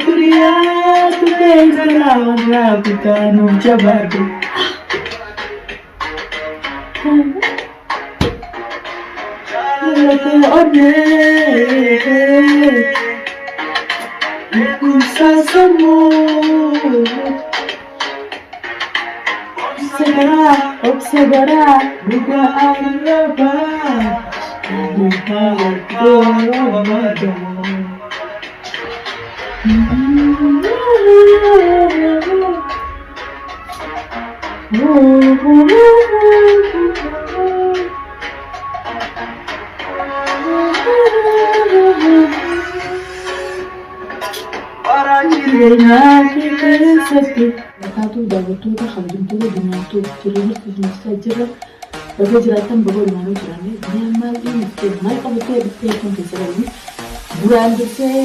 Duniyaa tubeetalaa warraa guddaa nuuf jabaadhu. Jaalala onnee beekumsa sammuu obsa garaa obsa garaa dhugaa arrabaa dhugaa harkaa. Jireenyaa kee keessatti. Barkaatu daawwattoota kabajamtoota duniyaattuu jirra jirtu isin jirra baga jiraattan baga olmaanuu jiraanne duniyaan maal dhiiftee maal qabattee dhuftee kun keessa galanii duraan dursee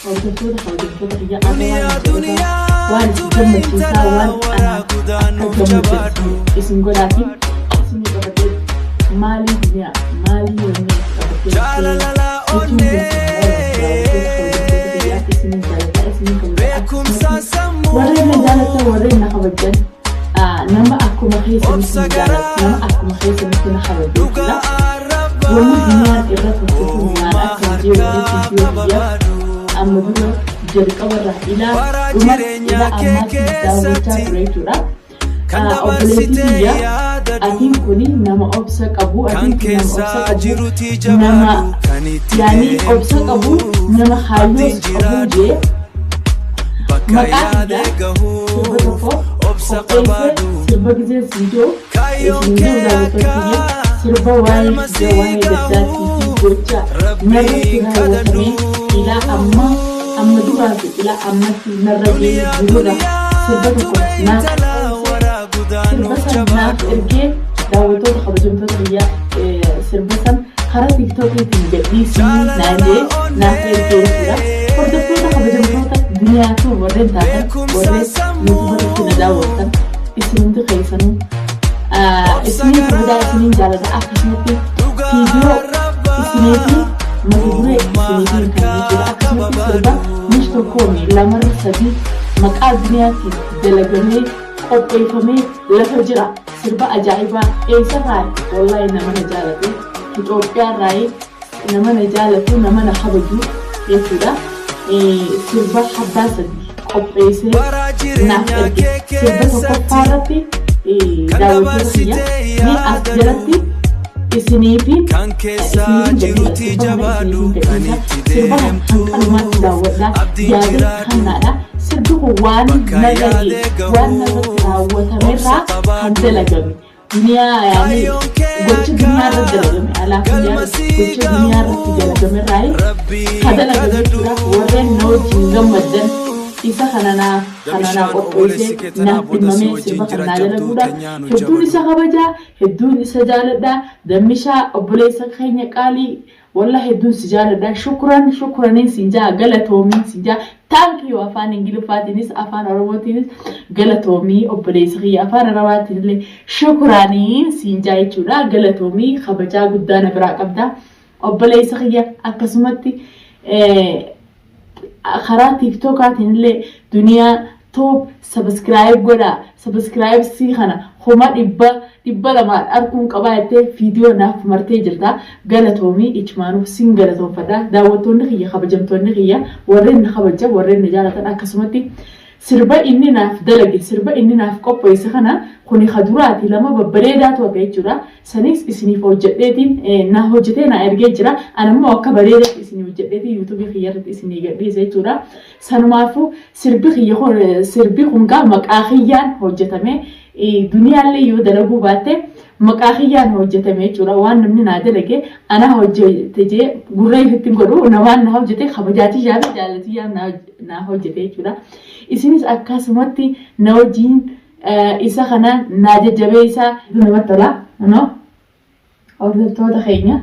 hordoftoota kabajamtoota biyya arrabaa waan isin gammachiisaa waan anaaf akka gammachiisu isin godhaatiin isin qabatee maalii duniyaa maalii wanni qabattee jechuun keessan biyyaa isinin jaalladha isinin kabajaa akkasumatti warreen na jaallattan warreen na kabajan nama akkuma keessanitti na jaalatu nama akkuma keessanitti na kabaju jechuudha. Wanni duniyaan irra turte kun maal akka hojii warri viidiyoo biyya amma dura jalqabarraa ilaa dhumatti ilaa ammaatti daawwachaa ture jechuudha. Obboleettii kiyya atiin kuni nama obsa qabu atiin kun nama obsa qabu nama yaani obsa qabu nama haayyoos qabu jee maqaa kiyya sirba tokko qopheessee sirba gizee siin jiru isin jiru daawwattoota kiyya sirba waa'ee kiyya waa'ee gaddaatii fi gocha narratti raawwatamee ilaa amma amma duraa fi ilaa ammatti narra ga'ee jirudha sirba tokko naaf sirba san naaf ergee daawwattoota kabajamtoota biyyaa sirba san karaa tiiktookiitiin gadhiisii naan jee naaf ergee jechuudha. Hordoftoota kabajamtoota duniyaatu warreen taatan warreen yuutuuba irratti na daawwattan isin hundi keessanuu isiniin kabajaa isiniin jaalladha akkasumatti viidiyoo isinii fi mata duree isiniitiin kan jechuudha akkasumatti sirba mish tokkoomi lamarra sadii maqaa duniyaatiin dalagamee qopheeffamee lafa jira sirba ajaa'ibaa eessarraa wallaahi nama na jaalatu Itoophiyaarraa nama na jaalatu nama na kabaju jechuudha sirba abbaa sadii qopheessee naaf erge sirba tokkoffaa irratti daawwattoota kiyya mee as jalatti isiniifi isiniifin gadhiisa sirba kana isiniifin gadhiisa sirba kana hanqanumaatti daawwadhaa yaada hannaadha sirbi kun waan narra ga'e waan narratti raawwatamerraa kan dalagame duniyaa yaani gocha duniyaa irratti dalagame alaa kulli gocha duniyaa irratti dalagamerraa ka dalagame jechuudha warreen na wajjin gammaddan isa kana naa kana naa qopheessee naaf dhimmamee sirba kan naa dalaguudha hedduun isa kabajaa hedduun isa jaaladha dammishaa obboleessa keenya qaalii wallah hedduun si jaaladha shukran shukraniin sin jaa galatoomiin sin jaa thank you afaan ingiliffaatiinis afaan oromootiinis galatoomii obboleessa kiyya afaan arabaatiin illee shukraniin sin jaa jechuudha galatoomii kabajaa guddaa na biraa qabda obboleessa kiyya akkasumatti karaa tiiktokaatiin illee duniyaa Tube subscribe godhaa subscribe sii kana 200,200 arguun qabaa jettee viidiyoo naaf martee jirta galatoomii ichumaanuuf sin galatoomfadha daawwattoonni kiyya kabajamtoonni kiyya warreen na kabajan warreen na jaalatan akkasumatti sirba inni naaf dalage sirba inni naaf qopheesse kana kuni ka duraati lama babbareedaatu hafe jechuudha sanis isiniif hojjedheetiin na hojjetee na ergee jira an ammoo akka bareedaatti isinii hojjedheetiin yuutuubii kiyya irratti isinii gadhiise jechuudha Sanumaafuu sirbi kiyya kun sirbi kun gaa maqaa kiyyaan hojjetame duniyaallee yoo dalaguu baatte maqaa kiyyaan hojjetame jechuudha waan namni naa dalage anaa hojjete jee gurra ifitti hin godhu namaan naa hojjete kabajaa tiyyaa fi jaalala tiyyaan naa hojjete jechuudha. Isinis akkasumatti na wajjin isa kana naa jajjabeessaa namatti tola. No? Hordoftoota keenya.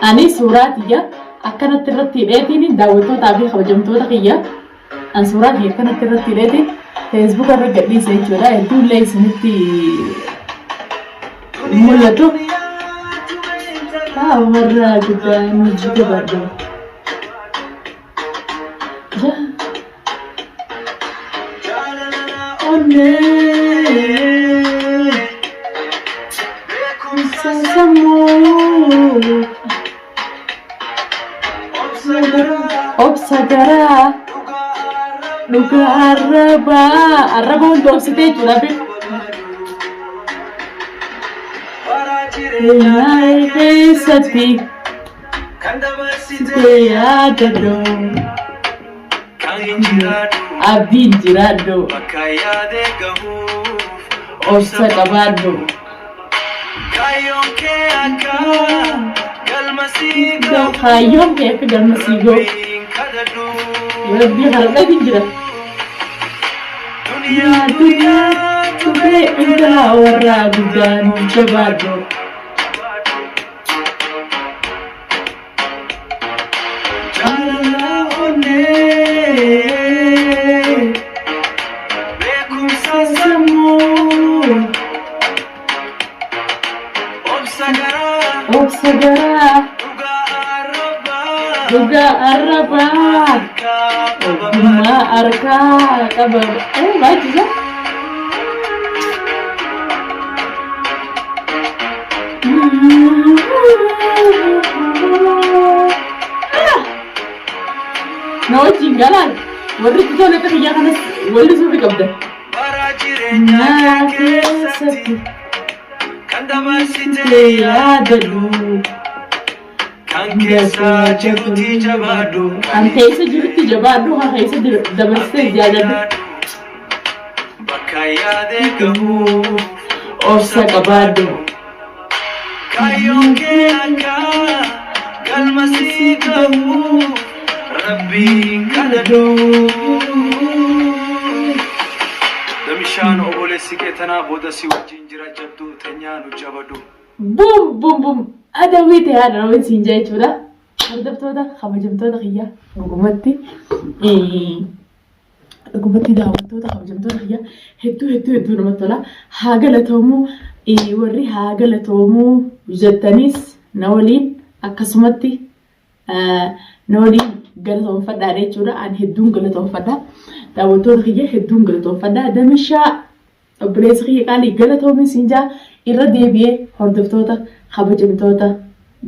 Ani suuraa tiyya akkanatti irratti hidheetiin daawwattootaa fi kabajamtoota kiyya an suuraa tiyya akkanatti irratti hidheetiin feesbuuka irra gadhiise jechuudha. Hedduu illee isinitti mul'atu. Haa warra guddaa nuuf jabaadhu. Onnee beekumsa sammuu obsa garaa dhugaa arrabaa arraba hunda obsitee jechuudha beeku. Jireenyaa keessatti sitee yaadadhu. Abdiin jiraadhu. Obsa qabaadhu. Kaayyoon kee akka galma sii gahu. Rabbii kadhadhatiin jira. Duniyaa duniyaa tubee intala warraa guddaa nuuf jabaadhu. Jaalala onnee beekumsa sammuu obsa garaa Obsa garaa dhugaa arrabaa dhugaa arrabaa harkaa ogummaa harkaa qaba. Eh, baachisa. Na wajjin galaan warri itti tole akka kiyyaa kanas walli suurri qabda. Bara jireenyaa Naa kee keessatti keessatti kan dabarsite yaadadhu. Kan keessa jirutti jabaadhu. Kan keessa jirutti jabaadhu, kan keessa dabarsitee yaadadhu. Bakka yaade gahuuf Obsa qabaadhu. Kaayyoon kee akka galma sii gahuuf Rabbiin kadhadhu. Damishaan obboleessi kee tanaa booda si wajjin jira jabduu tenyaa nu jabadhu. Bum bum bum adawwii ta'e haadha waliin siin jaa jechuudha. Hordoftoota kabajamtoota kiyyaa dhugumatti dhugumatti daawwattoota kabajamtoota kiyyaa hedduu hedduu hedduu namatti tola. Haa galatoomuu warri haa galatoomuu jettanis na waliin akkasumatti na waliin galatoomfadhaa jechuudha. Ani hedduun galatoomfadha. Daawwattoota kiyya hedduun galatoomfadha. Damishaa obboleessa kiyya qaalii galatoomi siin jaa irra deebi'ee hordoftoota kabajamtoota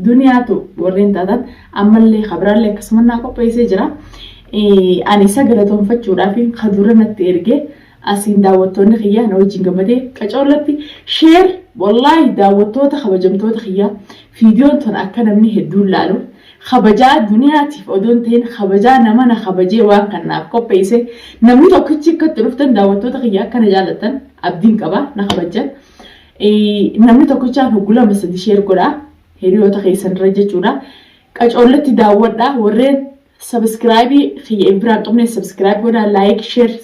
duniyaatu warreen taatan ammallee kabiraallee akkasuma naa qopheessee jira. Ani isa galatoomfachuudhaaf ka dura natti erge asiin daawwattoonni kiyya na wajjin gammadee qacoolatti share wallaahi daawwattoota kabajamtoota kiyya fiidiyoon tun akka namni hedduun laalu kabajaa duniyaatiif odoo hin ta'in kabajaa nama na kabajee waan kan naaf qopheesse namni tokkichi akka itti dhuftan daawwattoota kiyya akka na jaallattan abdiin qaba na kabajjan. Namni tokkichaan hogguu lama sadi share godhaa hiriyoota keessan irra jechuudha. Qacoollatti daawwadhaa warreen subscribe kiyya biraan qabne subscribe godhaa like share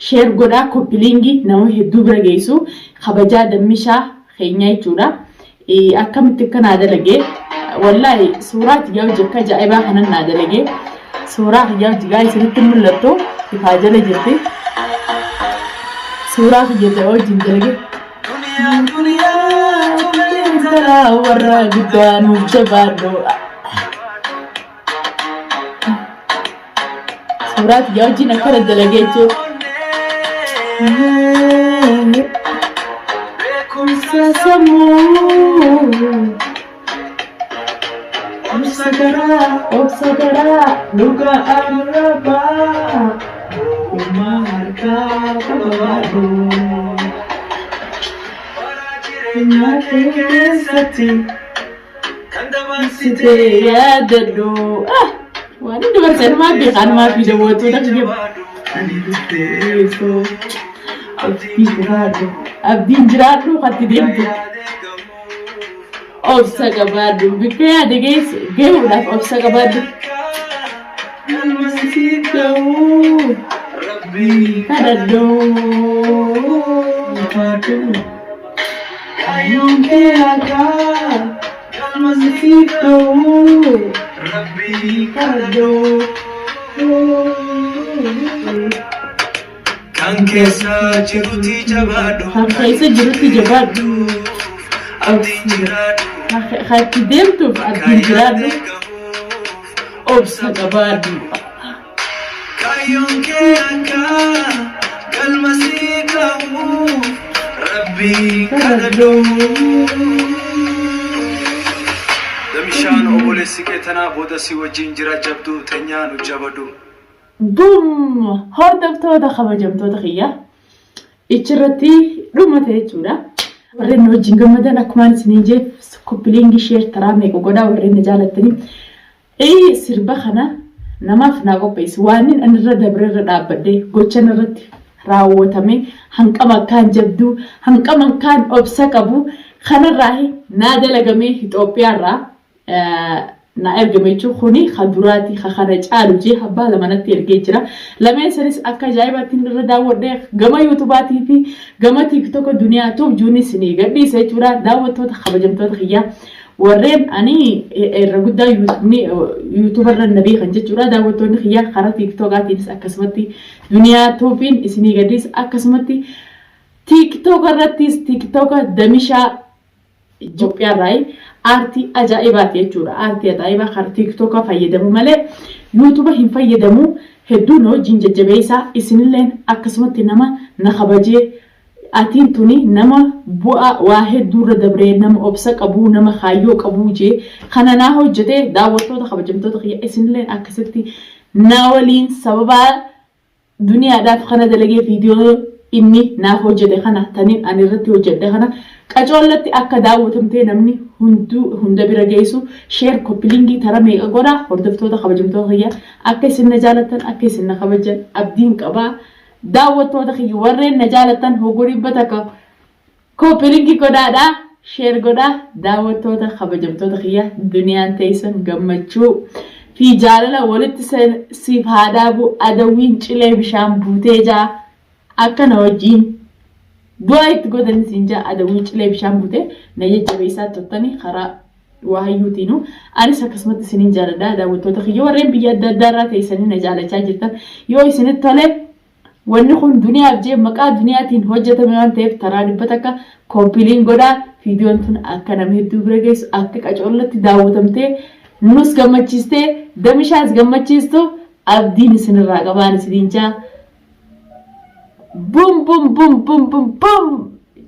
share godhaa copy link nama hedduu bira geessu kabajaa dammishaa keenya jechuudha. Akkamitti akka naa dalagee wallaahi suuraa tiyyaa hojii akka ajaa'ibaa kanan naa dalagee suuraa kiyyaa hojii gaa isinitti mul'attu ifaa jala jirti. Suuraa kiyya ta'e wajjin dalagee. Duniyaa duniyaa tubee Intala warra guddaa nuuf jabaadhu. Suuraa tiyyaa wajjin akkana dalagee jechuudha. Beekumsa Sammuu. Obsa garaa, obsa garaa, dhugaa arrabaa. Ogummaa harkaa qabaadhu. Bara jireenyaa kee keessatti kan dabarsite Sitee yaadadhu. Ah, waan inni dabarse anumaa beeka anumaa fi daawwattoota kiyya. Abdiin jiraadhu. Abdiin jiraadhu katti deemtu. Obsa qabaadhu. Bikka yaade geessu gahuudhaaf obsa qabaadhu. Galma sii gahuu Rabbii Kadhadhu. Kaayyoon kee akka galma sii gahuu Rabbii kadhadhu. Kan keessa jirutti jabaadhu. Kan keessa jirutti jabaadhu. Abdiin jiraadhu. Ka itti deemtuuf abdiin jiraadhu obsa qabaadhu. Kaayyoon kee akka galma sii gahuuf Rabbiin kadhadhu. Damishaan obboleessi kee tanaa booda si wajjin jira jabduu tenyaa nu jabadhu. Bum! Hordoftoota kabajamtoota kiyya ichirratti dhumate jechuudha. Warreen na wajjin gammadan akkumaan isiniin jeef copy link share taraa meeqa godhaa warreen na jaalattanii. Ee sirba kana namaaf naa qopheessi waan inni irra dabre irra dhaabbadhee gochan irratti raawwatame hanqama akkaan jabduu hanqama akkaan obsa qabu kanarraa naa dalagamee Itoophiyaarraa na ergame jechuun kuni ka duraati ka kana caalu jee abbaa lama natti ergee jira. Lameen sanis akka ajaa'ibaatti irra daawwadhee gama YouTubaatii fi gama TikToka duniyaa tuub juunis ni gadhiisa jechuudha. Daawwattoota kabajamtoota kiyyaa warreen ani irra guddaa YouTuba irra na beekan jechuudha. Daawwattoonni kiyyaa karaa TikTokaatiinis akkasumatti duniyaa tuubiin isinii gadhiisa akkasumatti TikToka irrattis TikToka damishaa Itoophiyaarraa aartii ajaa'ibaati jechuudha. Aartii ajaa'ibaa karaa TikToka fayyadamu malee YouTuba hin fayyadamu. Hedduu na wajjin jajjabeessaa isinilleen akkasumatti nama na kabajee atiin tuni nama bu'aa waa hedduurra dabree nama obsa qabuu nama kaayyoo qabuu jee kana naa hojjetee daawwattoota kabajamtoota kiyya isinilleen akkasitti na waliin sababaa duniyaadhaaf kana dalagee viidiyoo inni naaf hojjete kana taniin ani irratti hojjedhe kana qacoollatti akka daawwatamtee namni hunduu hunda bira geessu share copy link tara meeqa godha hordoftoota kabajamtoota kiyya akka isin na jaalattan akka isin na kabajan abdiin qabaa daawwattoota kiyya warreen na jaalattan hogguu 100 copy link godhaadha share godhaa daawwattoota kabajamtoota kiyya duniyaan teessan gammachuu fi jaalala walitti siif haa dhaabu adawwiin cilee bishaan buutee jaa akka na wajjiin du'aa itti godhan isin jaa adawwiin cilee bishaan buutee na jajjabeessaa turtanii karaa waayyuutiinu anis akkasumatti isiniin jaaladha daawwattoota kiyya warreen biyya adda addaa irraa teessanii na jaalachaa jirtan yoo isinitti tole Wanni kun duniyaaf jee maqaa duniyaatiin hojjetame waan ta'eef taraa 100 copy link godhaa viidiyoon tun akka nama hedduu bira geessu akka qacoollatti daawwatamtee nus gammachiistee damishaas gammachiistu abdiin isinirraa qabaan isiniin jaa bum bum bum bum bum bum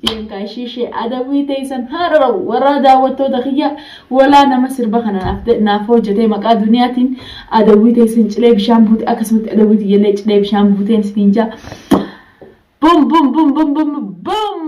Jeenkaa ishii ishee adawwii teessan haadha warra daawwattoota kiyya walaa nama sirba kana naaf hojjetee maqaa duniyaatiin adawwii teessan cilee bishaan buute akkasumatti adawwii tiyyallee cilee bishaan buuteen isiniin jaa. Bum bum bum bum bum bum.